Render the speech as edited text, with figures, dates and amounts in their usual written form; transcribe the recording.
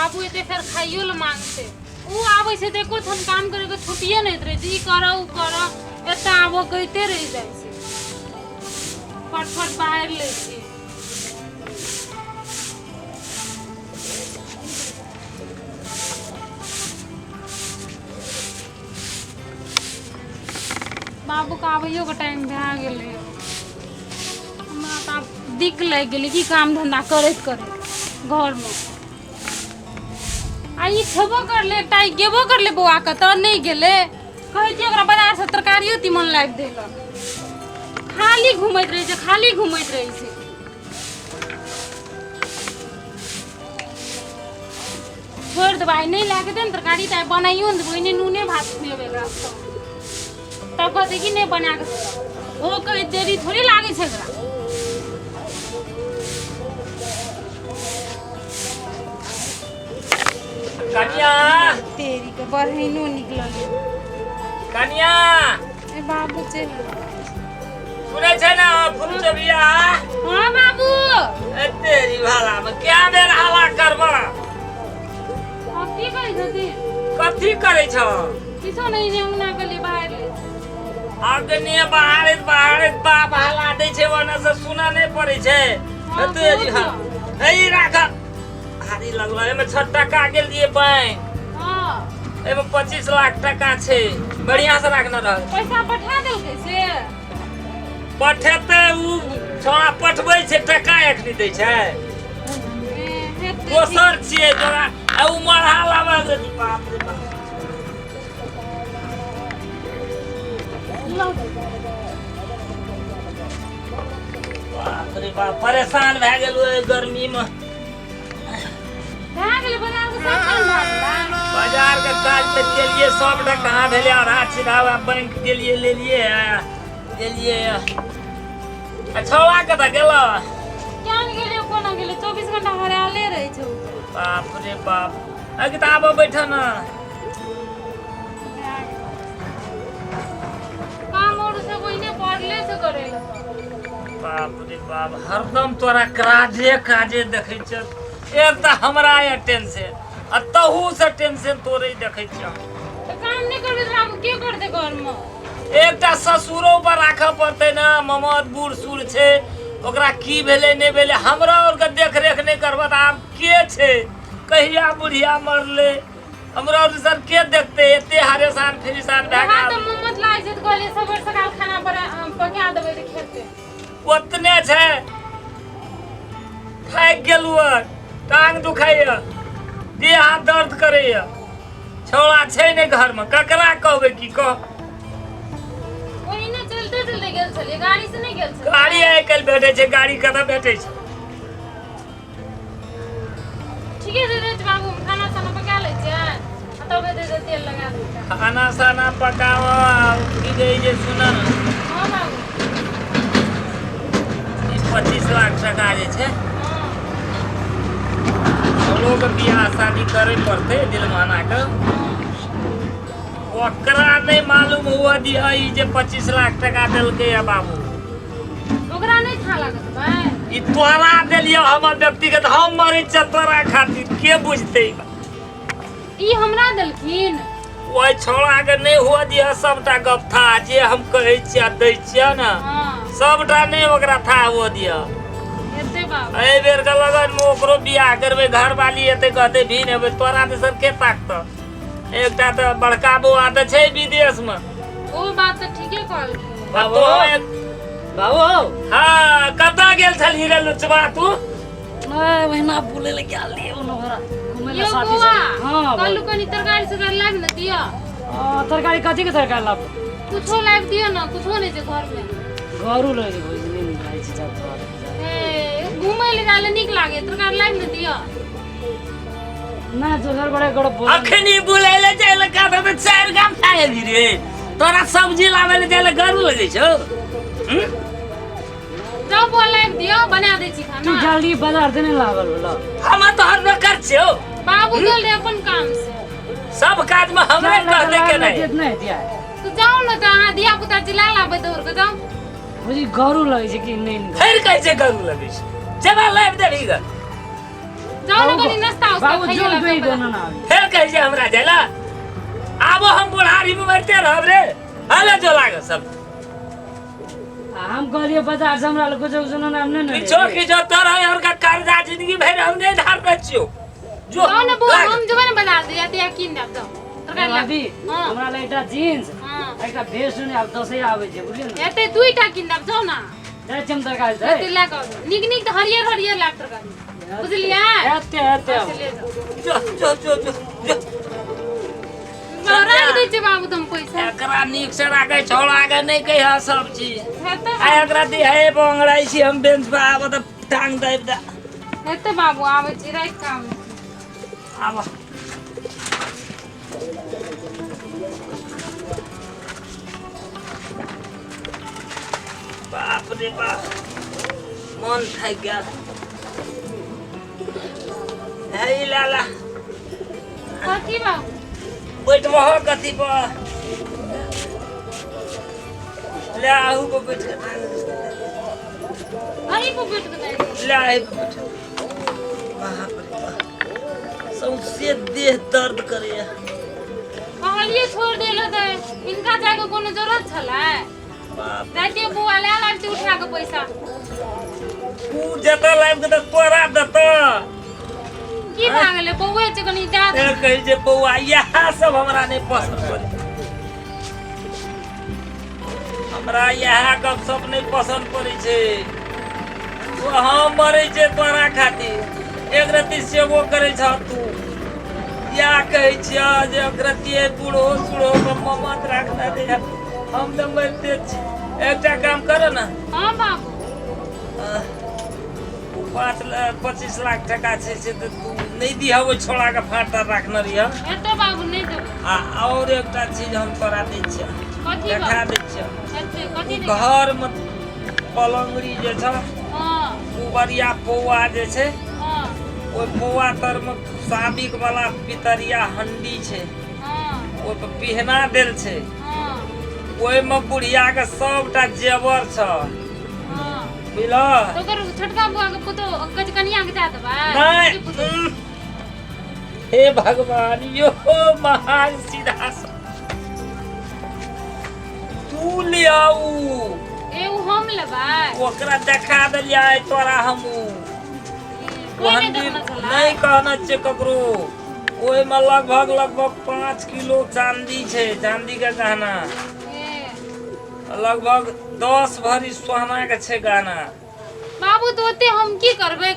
बाबू एते फेर खाइयो लए मांगते। ऊ आबै छै तऽ एको क्षण काम करे के छुट्टिए नहि रहै छै। ई करऽ ऊ करऽ एतऽ आबऽ कहिते रहि जाइ छै। फटफट बाहर लै छी। बाबूके आबैयोके टाइम भए गेलै। हमरा तऽ आब दिक लागि गेलै कि काम धन्धा करैत करैत घरमे। आ ई छेबो करलै एकटा, ई गेबो करलै बौआ कतऽ नहि गेलै। कहै छियै ओकरा बाजारसँ तरकारियो तीमन लाबि दै लए। खाली घुमैत रहै छै, खाली घुमैत रहै छै। छोड़ि देबै आइ नहि लए कऽ दे ने तरकारी तऽ आइ बनाइयो ने देबै, ओहिने नूने भात खुएबै एकरा। तब कहतै कि नहि बना कऽ देलक। ओ कहै देरी थोड़े लागै छै एकरा। कनिया तेरी के बहिनो निकलल। कनिया ए बाबू चलि गेल। सुनै छै ने फूल चबिया? हाँ बाबू। ए तेरी भाला में क्या बेर हवा करब? अब की करै छथिन? कथी करै छ? किछो नहि, जे अंगना गेलियै बाहर ले। अग्नि बाहर बाहर बाप हला दै छै, ओने से सुना नहि पड़ै छै। हाँ, तेरी बहुत हा हे राख भारी लगलो। एमे 6 टका गेल दिए बैंक। हाँ। एमे 25 लाख टका छै, बढ़िया से राखने रह। पैसा पठा देलकै से? पठेतै उ छोड़ा, पठबै छै टका एखनी दै छै। ए, हेतै। दोसर छियै तोरा आ उ मरहा लाबऽ। बाप रे बाप, बाप रे बाप, परेशान भए गेलहुँ एहि गर्मीमे। भए गेलै बाजारके सब काम भए गेलै? बाजार के काज तऽ केलिए सबटा, कहाँ भेलै? आधा छिधा बैंक गेलिए, लेलिए गेलिए। आ छौआ कतऽ गेल? क्या ने गेलियै, कोना गेलै, 24 घंटा हराले रहै छै उ तऽ। बाप रे बाप, अगे तऽ आबऽ बैठ न। भए गेलै। काम और सब ओहिने पड़ले छै करै लए। बाप रे बाप, हरदम तोरा काजे काजे देखै छियौ। एक तऽ हमरा यऽ टेंशन आ तहू से टेंशन तोरे देखै छियौ। तऽ काम नहि करबै तऽ बाबू के करतै घरमे? एकटा ससुरो पर राखऽ पड़तै ने। ममत बूढ़ सूढ़ छै, ओकरा की भेलै नहि भेलै, हमरा आओरके देखरेख नहि करबऽ तऽ आब के छै? कहिया बुढ़िया मरलै, हमरा आओर सर के देखतै? एते हरेशान फिरिशान भए वएह तऽ गेल। मम्मत लागै छै तऽ कहलियै सबेर सकाल खाना बना पका देबै तऽ खेतै। ओतने छै, थाकि गेलहुँ, टांग दुखाइए, देह हाथ दर्द करैए। छौड़ा छै ने घरमे, ककरा कहबै की कह? ओहिने चलते चलते गेल छलियै, गाड़ी से नहि गेल छलियै। गाड़ी आइ काल्हि भेटै छै? गाड़ी कतऽ भेटै छै? ठीके छै रे बाबू, हम खाना साना पका लै छियै आ तब एतै तऽ तेल लगा दै छियै। खाना साना पकाओ। की कहै छै, सुन ने। हाँ बाबू। ई 25 लाख टका जे छै, हाँ, हमरोके बियाह शादी करे पड़तै दिलमाना के। ओकरा नहि मालूम हुआ दिह ई जे 25 लाख टका देलकै या बाबू। ओकरा नहि था लागत भाई। ई तोरा देलियौ हमर व्यक्तिगत, हम मरै छियै तोरा खातिर, के बुझतै ई बात? ई हमरा देलखिन। ओहि छौड़ा के नहि हुआ दिह सबटा गप था जे हम कहै छियै आ दै छियै ने। हाँ। सबटा नहि ओकरा था हुआ दिह। हेतै बाबू। एहि बेर के लगन मे ओकरो बियाह करबै, घरवाली एतै कहतै भीन हेबै। तोरा दिसन के ताकतौ? एकटा तऽ बड़का बौआ तऽ छै विदेश मे। ओ बात तऽ ठीके कहलखिन। आ तोहो एक बाबू। हाँ, कतऽ गेल छलही रे लुचबा तू? नहीं, ओहिना बुलै लए गेल रहियै ओनो घरा घुमै लए यौ साथी बौआ, सब। हाँ। कहलू कनी तरकारी सरकारी लाबि ने दिअ। हाँ, तरकारी कथी के तरकारी लाब? कुछो लाबि दिअ ने, कुछो नहि छै घरमे। घरो लऽ जेबो, नहि नीक लागै छै जाब तोरा। हे, घुमै लए जाय लए नीक लागै, तरकारी लाबि ने दिअ। ना दोसर बड़े गड़ब बोल। अखनी बुलै लए जाइ लए कहतौ तऽ चारि गाम खा एबही रे। तोरा सब्जी लाबै लए जाइ लए गरु लगै छौ? हम्म? जाउ बौआ, लाबि दिअ, बना दै छी तू खाना। जल्दी बाजार देने लागल बोला। हम तोहर नौकर छियौ। बाबू गेल रहे अपन काम से। सब काज में हमरे कहते के नहीं। नहीं दिया। तऽ जाउ ने तऽ अहाँ धिया पुता चिल्ला लाबै दौड़ कऽ जाउ। बुझी गरु लगै छै कि नहि नीक? फेर कहै छै गरु लगै छै, जेना लाबि देबही ग। जाओ ना कनी नाश्ता उस्ता बाबू खाइए जो ला जोई तब दोनों ना आबी। फेर कहै छै हमरा जाय ला आबो हम बुढ़ारी में मरते रहब रे हले जो लागे सब आ हम कहलिए बाजार से हमरा लग कुछो कुछो ना ने ने किछो किछो तोरा और का कर्जा जिंदगी भरि हम नहीं धारने छियो जो जाओ ना बौआ लाग। हम जेबै ने बाजार से या कीन देब जाओ तरकारी ला अभी हाँ। हमरा लग एकटा जीन्स हाँ एकटा भेस्ट ने आब दसैया आबै छै बुझलियै ने एते दुईटा कीन देब जाओ ना जाइ छियै हम तरकारी से एते लए कऽ आबू। नीक नीक तऽ हरियर हरियर लायब तरकारी बुझलियै एते एते अच्छा, ले जाओ जो जो जो जो जो राखि दै छै बाबू तुम पैसा एकरा नीक से राखै छौड़ा के नहि कहिया सब चीज हेतै आ एकरा दिहे बंगड़ाइ छी हम बेंच पर आब तऽ टांग दाबि दे हेतै बाबू आबै छी राखि कऽ आबै छी आब बाप रे बाप मन थाकि गेल हे लाला कथी बाबू बैठबह कथी पर ले आहू पर बैठ के अही पर बैठ के जाइ ले आही पर बैठ बाप रे बाप सौंसे देह दर्द करैया कहलिए छोड़ देलो तऽ हिनका जाके कोनो जरूरत छलै बाप रातिए बौआ लए लाबि उठा के पैसा तू जतऽ लाबि के तऽ तोरा देतऽ की भए गेलै बौए छै कनि दए दे फेर कहै छै बौआ इएह सब हमरा नहि पसन्द पड़ै हमरा इएह गपशप नहि पसन्द पड़ै छै ओ हम मरै छै तोरा खातिर एक रत्ती सेवो करै छह तू इएह कहै छियह जे एक रत्ती बूढ़ो सूढ़ो के ममत राखना दे हम तऽ मरिते छी एकटा काम कर ने हँ बाबू 5 25 लाख टका छै से तऽ तू नहि दिहऽ ओहि छोड़ाके फाटा राखने रहिह एतऽ बाबू नहि देबै आ आओर एकटा चीज हम तोरा दै छियह कथी देखा बाबू दै छियह एते कथी देखा घरमे पलङ्गड़ी जे छौ हँ पुबरिया पौआ जे छै हँ ओहि पौआ तरमे साबिक वाला पितरिया हंडी छै हँ ओहि पर पिहना देल छै हँ ओहिमे बुढ़िया के सबटा जेवर छ हँ बुझल तऽ ओकर छोटका बुआ के पुतोह कहै छै कनिया के दए देबै नहि की पुतोह? हे भगवान यो महान सीधा तू ले आऊ ए उ हम लेबै ओकरा देखा देलियै तोरा हमू कोई नहि देखने छलै नहि कहना छै ककरो ओहिमे लगभग लगभग 5 किलो चांदी छै चांदी के गहना ए लगभग 10 भरी सोना के छै गहना बाबू तऽ ओते हम की करबै